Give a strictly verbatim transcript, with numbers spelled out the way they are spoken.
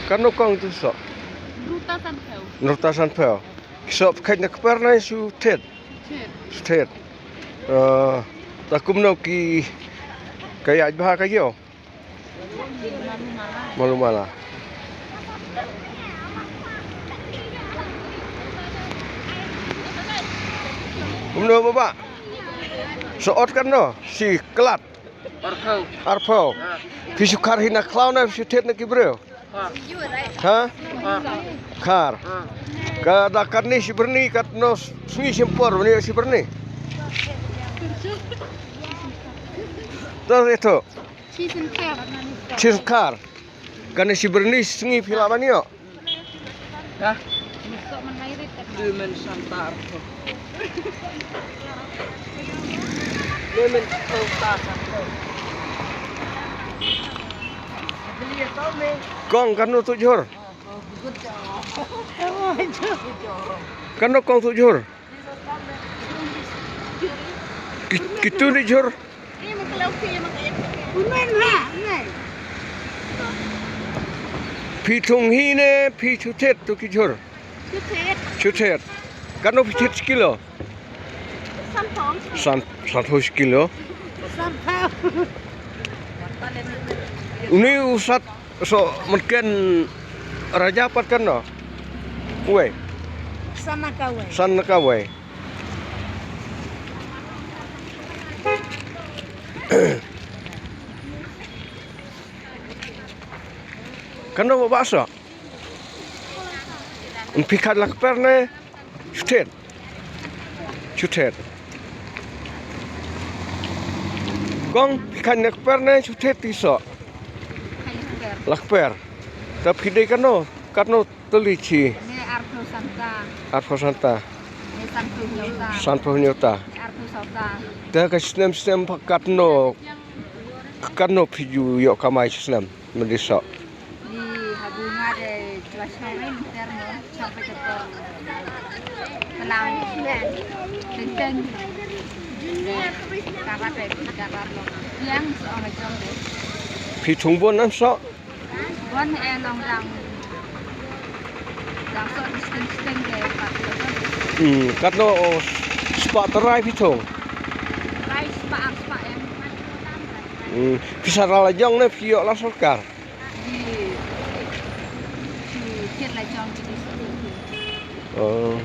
Katno kong tu soh? Hynriewphew sanphew. Hynriewphew sanphew. Ki soh phi kheit na kper ne shu thied? Shu thied. Eh, ta kumno ki, ka ïaid bha ka ïew? Malu mala. Kumno baba? Soh ot katno? Shi khlad. Arphew. Arphew. Ha. Phi shu khar hi na khlaw ne phi shu thied na ki briew? Khar. Ha? Khar. Khar. Ha. Ka da katne shi byrni, katno sngi shim por byrni shi byrni? To ito. Shi sngewkhar. Shi sngewkhar. Katne shi byrni sngi phi lah ban ïoh? Ka? Lemon Santa arphew. Lemon Santa arphew. Kong, katno tu jhur? Katno kong tu jhur? Ki, kitu ni jhur. Phi thung hi ne phi shu thied tu ki jhur? Shu thied. Katno phi thied shi kilo? San, sanphew shi kilo. Uni u sat soh mynken raja pat katno? Wei. San na kawei. San na kawei. Katno baba soh? Phi kheit la kper ne shu thied? Shu thied. Kong, phi kheit la kper ne shu thied ki soh? La kper. Ta phi dei katno, katno tylli shi? Arphew santa. Arphew santa. Sanphew hynñiew ta. Sanphew hynñiew ta. Arphew saw ta. Ta ka snem snem pha katno, katno phi ju ïoh kamai shi snem mynta soh? Di habu nga de jua shong re mynter mo, shong pe jepor. Telang, teng teng. Karat re, karat lo. Yang soh nga jong de. Phi thung bun em soh? Bun e long dang. Dang soh disting disting de pat lo. Hmm, katno, oh, spah trai phi thung? Trai spah ar spah em. Hmm, phi sa ra la jong ne phi ïoh la sorkar? Di, phi thied la jong di, di. Oh.